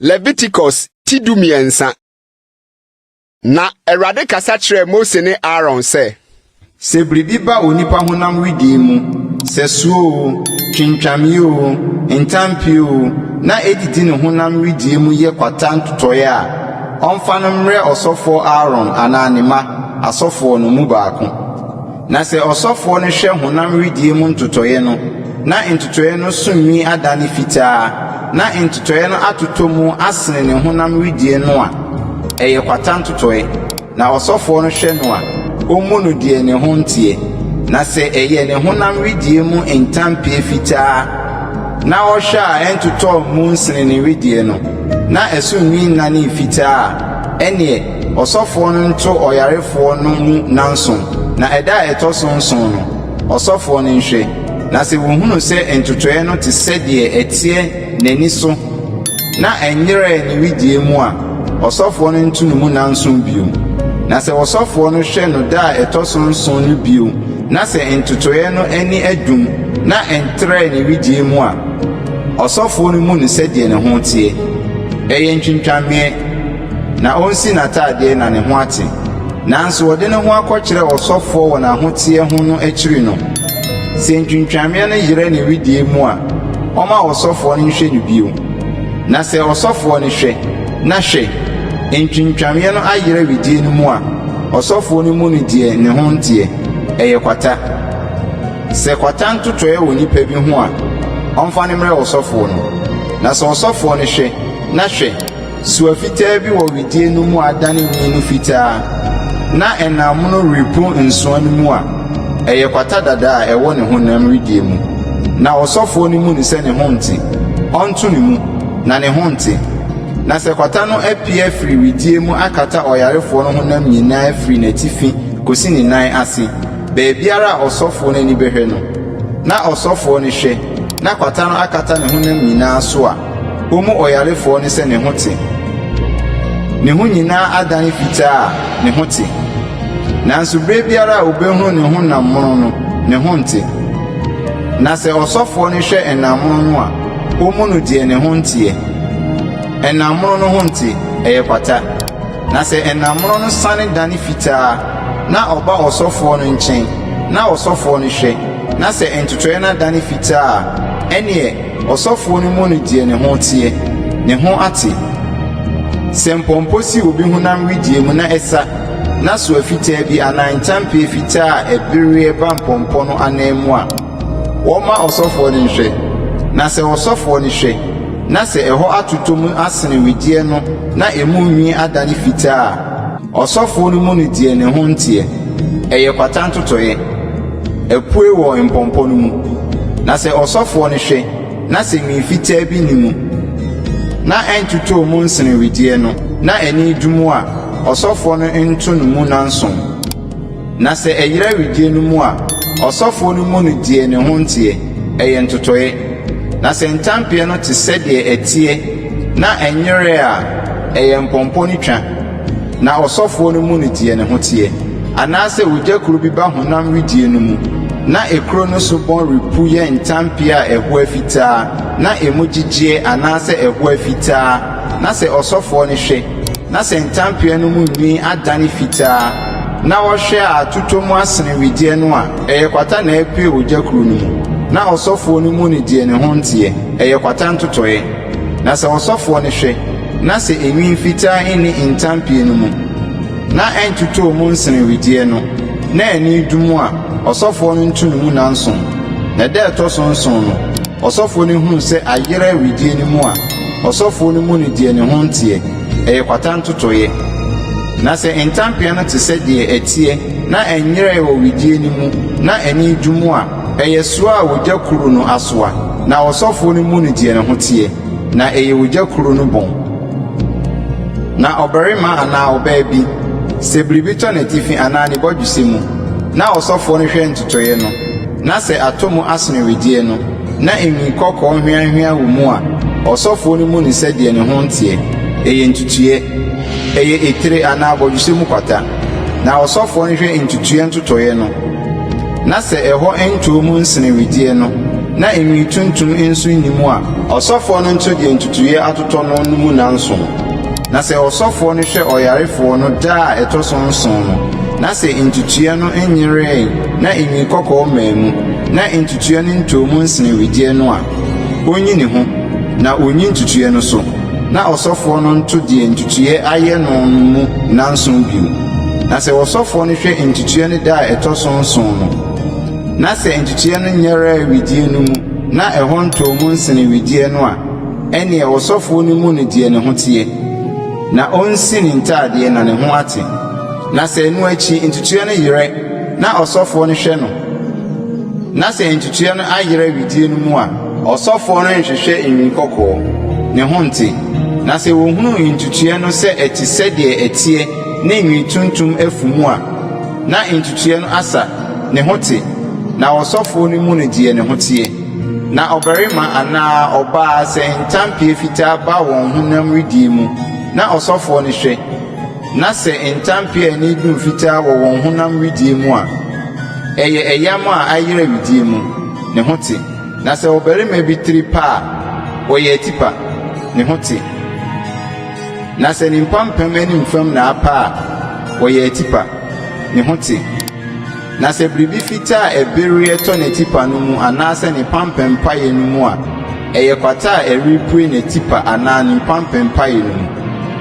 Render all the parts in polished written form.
Leviticus ti 13. Na Awurade kasa kyerɛɛ Mose ne Aaron sɛ. Sɛ biribi ba onipa honam wedeɛ mu, sɛ soɔ oo, twintwameeɛ oo, ntampeɛ oo, na ɛdidi ne honam wedeɛ mu yɛ kwata ntotɔeɛ a, ɔmfa no mmrɛ ɔsɔfoɔ Aaron anaa ne mma, asɔfoɔ no mu baako. Na sɛ ɔsɔfoɔ no hwɛ honam wedeɛ mu ntotɔeɛ no, na ntotɔeɛ no so nwi adane fitaa, na ntotɔeɛ no atotɔ mu asene ne honam wedeɛ no a, ɛyɛ kwata ntotɔeɛ. Na ɔsɔfoɔ no hwɛ no a, ɔmmu no deɛ ne ho nteɛ. Na sɛ ɛyɛ ne honam wedeɛ mu ntampeɛ fitaa, na ɔhwɛ a ɛntotɔɔ mu nsene ne wedeɛ no, na ɛso nwi nnanee fitaa a, ɛnneɛ ɔsɔfoɔ no nto ɔyarefoɔ no mu nnanson, na ɛda a ɛtɔ so nson no, ɔsɔfoɔ no nhwɛ, na sɛ wɔhunu sɛ ntotɔeɛ no te sɛ deɛ ɛteɛ n'ani so na ɛnyerɛɛ ne wedeɛ mu a, ɔsɔfoɔ no nto no mu nnanson bio. Na sɛ ɔsɔfoɔ no hwɛ no da a ɛtɔ so nson no bio, na sɛ ntotɔeɛ no ani adum na ɛntrɛɛ ne wedeɛ mu a, ɔsɔfoɔ no mmu no sɛdeɛ ne ho teɛ. Ɛyɛ ntwintwameeɛ, na ɔnsi n'atadeɛ na ne ho ate. Nanso ɔde ne ho akɔkyerɛ ɔsɔfoɔ wɔ n'ahoteɛ ho no akyiri no, sɛ ntwintwameeɛ no yerɛ ne wedeɛ mu a, ɔmma ɔsɔfoɔ no nhwɛ no bio. Na sɛ ɔsɔfoɔ no hwɛ, na hwɛ, ntwintwameeɛ no ayerɛ wedeɛ no mu a, ɔsɔfoɔ no mmu no deɛ ne ho nteɛ, ɛyɛ kwata. Sɛ kwata ntotɔeɛ wɔ nipa bi ho a, ɔmfa no mmrɛ ɔsɔfoɔ no. Na sɛ ɔsɔfoɔ no hwɛ, na hwɛ, soa fitaa bi wɔ wedeɛ no mu adane nwi no fitaa, na ɛnam mono repu nsoa no mu a, ɛyɛ kwata dada a ɛwɔ ne honam wedeɛ mu. Na ɔsɔfoɔ no mmu no sɛ ne ho nte, ɔnto ne mu, na ne ho nte. Na sɛ kwata no apue afiri wedeɛ mu akata ɔyarefoɔ no honam nyinaa firi n'atifi kɔsi ne nan ase, baabiara a ɔsɔfoɔ no ani bɛhwɛ no, na ɔsɔfoɔ no hwɛ, na kwata no akata ne honam nyinaa so a, ɔmmu ɔyarefoɔ no sɛ ne ho te. Ne ho nyinaa adane fitaa a, ne ho te. Nanso berɛ biara a ɔbɛhunu ne ho nam mono no, ne ho nte. Na sɛ ɔsɔfoɔ no hwɛ ɛnam mono no a, ɔmmu no deɛ ne ho nteɛ. Ɛnam mono no ho nte, ɛyɛ kwata. Na sɛ ɛnam mono no sane dane fitaa, na ɔba ɔsɔfoɔ no nkyɛn, na ɔsɔfoɔ no hwɛ, na sɛ ntotɔeɛ no adane fitaa a, ɛnneɛ ɔsɔfoɔ no mmu no deɛ ne ho teɛ, ne ho ate. Sɛ mpɔmpɔ si obi honam wedeɛ mu na ɛsa, na soa fitaa bi anaa ntampeɛ fitaa a ɛbereɛ ba mpɔmpɔ no ananmu a, wɔmma ɔsɔfoɔ no nhwɛ. Na sɛ ɔsɔfoɔ no hwɛ, na sɛ ɛhɔ atotɔ mu asene wedeɛ no na emu nwi adane fitaa a, ɔsɔfoɔ no mmu no deɛ ne ho nteɛ. Ɛyɛ kwata ntotɔeɛ. Apue wɔ mpɔmpɔ no mu. Na sɛ ɔsɔfoɔ no hwɛ, na sɛ nwi fitaa bi nni mu, na ɛntotɔɔ mu nsene wedeɛ no, na ani dum a, ɔsɔfoɔ no nto no mu nnanson. Na sɛ ɛyera wedeɛ no mu a, ɔsɔfoɔ no mmu no deɛ ne ho nteɛ, ɛyɛ ntotɔeɛ. Na sɛ ntampeɛ no te sɛdeɛ ɛteɛ na ɛnyerɛɛ a, ɛyɛ mpɔmpɔ no twa, na ɔsɔfoɔ no mmu no deɛ ne ho teɛ. Anaasɛ ogya kuro bi ba honam wedeɛ no mu, na ekuro no so bɔn repu yɛ ntampeɛ a ɛhoa fitaa na emu gyegyeɛ anaasɛ ɛhoa fitaa, na sɛ ɔsɔfoɔ no hwɛ, na sɛ ntampeɛ no mu nwi adane fitaa, na ɔhwɛ a atotɔ mu asene wedeɛ no a, ɛyɛ kwata na apue ogya kuro no mu, na ɔsɔfoɔ no mmu no deɛ ne ho nteɛ, ɛyɛ kwata ntotɔeɛ. Na sɛ ɔsɔfoɔ no hwɛ, na sɛ enwi fitaa nni ntampeɛ no mu, na ɛntotɔɔ mu nsene wedeɛ no, na ani dum a, ɔsɔfoɔ no nto no mu nnanson. Na da a ɛtɔ so nson no, ɔsɔfoɔ no hunu sɛ ayerɛ wedeɛ no mu a, ɔsɔfoɔ no mmu no deɛ ne ho nteɛ, ɛyɛ kwata ntotɔeɛ. Na sɛ ntampeɛ no te sɛ deɛ ɛteɛ na ɛnyerɛɛ wɔ wedeɛ no mu na ani dum a, ɛyɛ soa a ogya kuru no asoa, na ɔsɔfoɔ no mmu no deɛ ne ho teɛ, na ɛyɛ ogya kuru no bɔn. Na ɔbarima anaa ɔbaa bi, sɛ biribi tɔ n'atifi anaa ne bɔdwesɛ mu, na ɔsɔfoɔ no hwɛ ntotɔeɛ no, na sɛ atɔ mu asene wedeɛ no, na enwi kɔkɔɔ hweanhweaa wɔ mu a, ɔsɔfoɔ no mmu no sɛ deɛ ne ho nteɛ, ɛyɛ ntutuiɛ, ɛyɛ etire anaa bɔdwesɛ mu kwata. Na ɔsɔfoɔ no hwɛ ntutuiɛ ntotɔeɛ no, na sɛ ɛhɔ ntɔɔ mu nsene wedeɛ no, na enwi tuntum nso nni mu a, ɔsɔfoɔ no nto deɛ ntutuiɛ atotɔ no no mu nnanson. Na sɛ ɔsɔfoɔ no hwɛ ɔyarefoɔ no da a ɛtɔ so nson no, na sɛ ntutuiɛ no nyerɛe na enwi kɔkɔɔ mmaa mu, na ntutuiɛ no ntɔɔ mu nsene wedeɛ no a, ɔnyi ne ho, na ɔnyi ntutuiɛ no so, na ɔsɔfoɔ no nto deɛ ntutuiɛ ayɛ no no mu nnanson bio. Na sɛ ɔsɔfoɔ no hwɛ ntutuiɛ no da a ɛtɔ so nson no, na sɛ ntutuiɛ no nyerɛɛ wedeɛ no mu na ɛhɔ ntɔɔ mu nsene wedeɛ no a, ɛnneɛ ɔsɔfoɔ no mmu no deɛ ne ho teɛ, na ɔnsi ne ntadeɛ na ne ho ate. Na sɛ ɛno akyi ntutuiɛ no yerɛ na ɔsɔfoɔ no hwɛ no, na sɛ ntutuiɛ no ayerɛ wedeɛ no mu a, ɔsɔfoɔ no nhwehwɛ nwi kɔkɔɔ, ne ho nte. Na sɛ wɔhunu ntutuiɛ no sɛ ɛte sɛdeɛ ɛteɛ ne nwi tuntum afu mu a, na ntutuiɛ no asa, ne ho te, na ɔsɔfoɔ no mmu no deɛ ne ho teɛ. Na ɔbarima anaa ɔbaa sɛ ntampeɛ fitaa ba wɔn honam wedeɛ mu, na ɔsɔfoɔ no hwɛ, na sɛ ntampeɛ a ani dum fitaa wɔ wɔn honam wedeɛ mu a, ɛyɛ ɛyam a ayera wedeɛ mu, ne ho te. Na sɛ ɔbarima bi tiri pa a, ɔyɛ atipa, ne ho te. Na sɛ ne mpampam anim fam na apa a, ɔyɛ atipa, ne ho te. Na sɛ biribi fitaa a ɛbereɛ tɔ n'atipa no mu anaasɛ ne pampam paeɛ no mu a, ɛyɛ kwata a ɛrepue n'atipa anaa ne mpampam paeɛ no mu.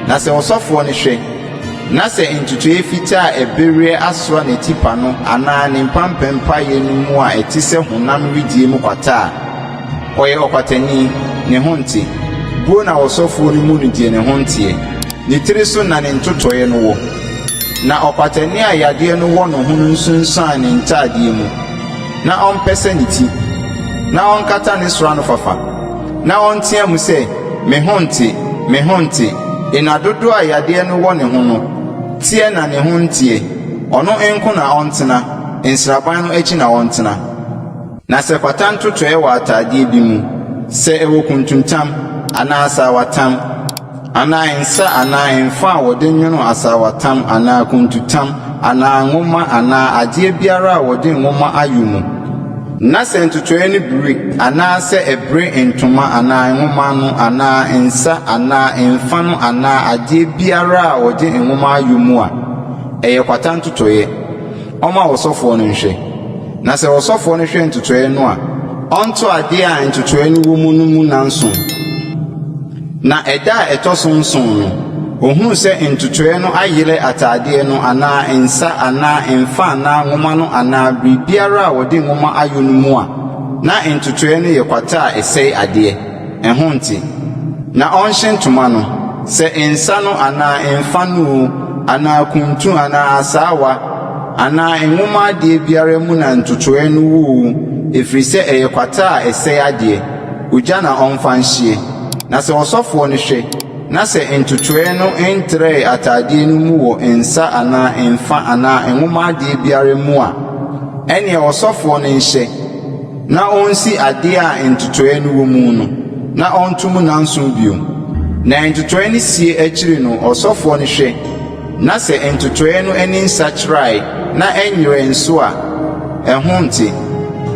Na sɛ ɔsɔfoɔ no hwɛ, na sɛ ntotoeɛ fitaa a ɛbereɛ asoa n'atipa no anaa ne mpampam paeɛ no mu a ɛte sɛ honam wedeɛ mu kwata a, ɔyɛ ɔkwatani, ne ho nte. Buo na ɔsɔfoɔ no mu no deɛ ne ho nteɛ. Ne tiri so na ne ntotɔeɛ no wɔ. Na ɔkwatani a yadeɛ no wɔ ne ho no nsunsuan ne ntadeɛ mu, na ɔmpɛsɛ ne ti, na ɔnkata ne soro anofafa, na ɔntea mu sɛ, Me ho nte, me ho nte! Nna dodoɔ a yadeɛ no wɔ ne ho no, teɛ na ne ho nteɛ. Ɔno nko na ɔntena, nsraban no akyi na ɔntena. Na sɛ kwata ntotɔeɛ wɔ atadeɛ bi mu, sɛ ɛwɔ kuntuntam, anaa asaawatam, anaa nsa anaa mfa a wɔde nwono asaawatam anaa kuntutam anaa nwoma anaa adeɛ biara a wɔde nwoma ayɔ mu, na sɛ ntotɔeɛ no biri anaasɛ ɛbere ntoma anaa nwoma no anaa nsa anaa mfa no anaa adeɛ biara a wɔde nwoma ayɔ mu a, ɛyɛ kwata ntotɔeɛ. Ɔmma ɔsɔfoɔ no nhwɛ. Na sɛ ɔsɔfoɔ no hwɛ ntotoeɛ no a, ɔnto adeɛ a ntotoeɛ no wɔ mu no mu nnanson. Na ɛda a ɛtɔ so nson no, ɔhunu sɛ ntotoeɛ no ayerɛ atadeɛ no anaa nsa anaa mfa anaa nwoma no anaa biribiara a wɔde nwoma ayɔ no mu a, na ntotoeɛ no yɛ kwata a ɛsɛe adeɛ. Ɛho nte. Na ɔnhye ntoma no, sɛ nsa no anaa mfa no oo, anaa kuntu anaa asaawa, anaa nwoma adeɛ biara mu na ntotoeɛ no wɔ oo, ɛfiri sɛ ɛyɛ kwata a ɛsɛe adeɛ, ogya na ɔmfa nhyeɛ. Na sɛ ɔsɔfoɔ no hwɛ, na sɛ ntotoeɛ no ntrɛɛ atadeɛ no mu wɔ nsa anaa mfa anaa nwoma adeɛ biara mu a, ɛnneɛ ɔsɔfoɔ no nhyɛ, na ɔnsi adeɛ a ntotoeɛ no wɔ mu no, na ɔnto mu nnanson bio. Na ntotoeɛ no sie akyiri no ɔsɔfoɔ no hwɛ, na sɛ ntotoeɛ no ani nsakyerae na ɛnyerɛɛ nso a, ɛho nte.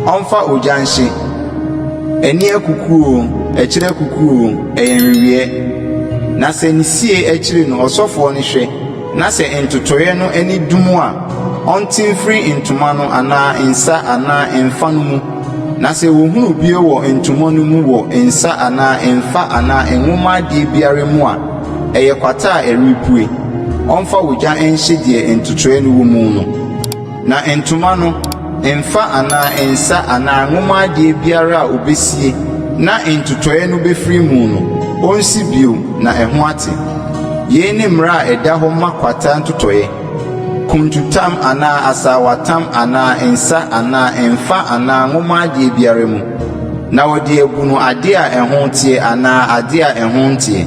Ɔmfa ogya nhye, ani akukuo oo, akyire akukuo oo, ɛyɛ nweweɛ. Na sɛ ne sie akyiri no ɔsɔfoɔ no hwɛ, na sɛ ntotoeɛ no ani dum a, ɔnte mfiri ntoma no anaa nsa anaa mfa no mu. Na sɛ wɔhunu bio wɔ ntoma no mu wɔ nsa anaa mfa anaa nwoma adeɛ biara mu a, ɛyɛ kwata a ɛrepue. Ɔmfa ogya nhye deɛ ntotoeɛ no wɔ mu no. Na ntoma no, mfa anaa nsa anaa nwoma adeɛ biara a ɔbɛsie na ntotɔeɛ no bɛfiri mu no, ɔnsi bio na ɛho ate. Yei ne mmara a ɛda hɔ ma kwata ntotɔeɛ, kuntutam anaa asaawatam anaa nsa anaa mfa anaa nwoma adeɛ biara mu, na wɔde abu no adeɛ a ɛho teɛ anaa adeɛ a ɛho nteɛ.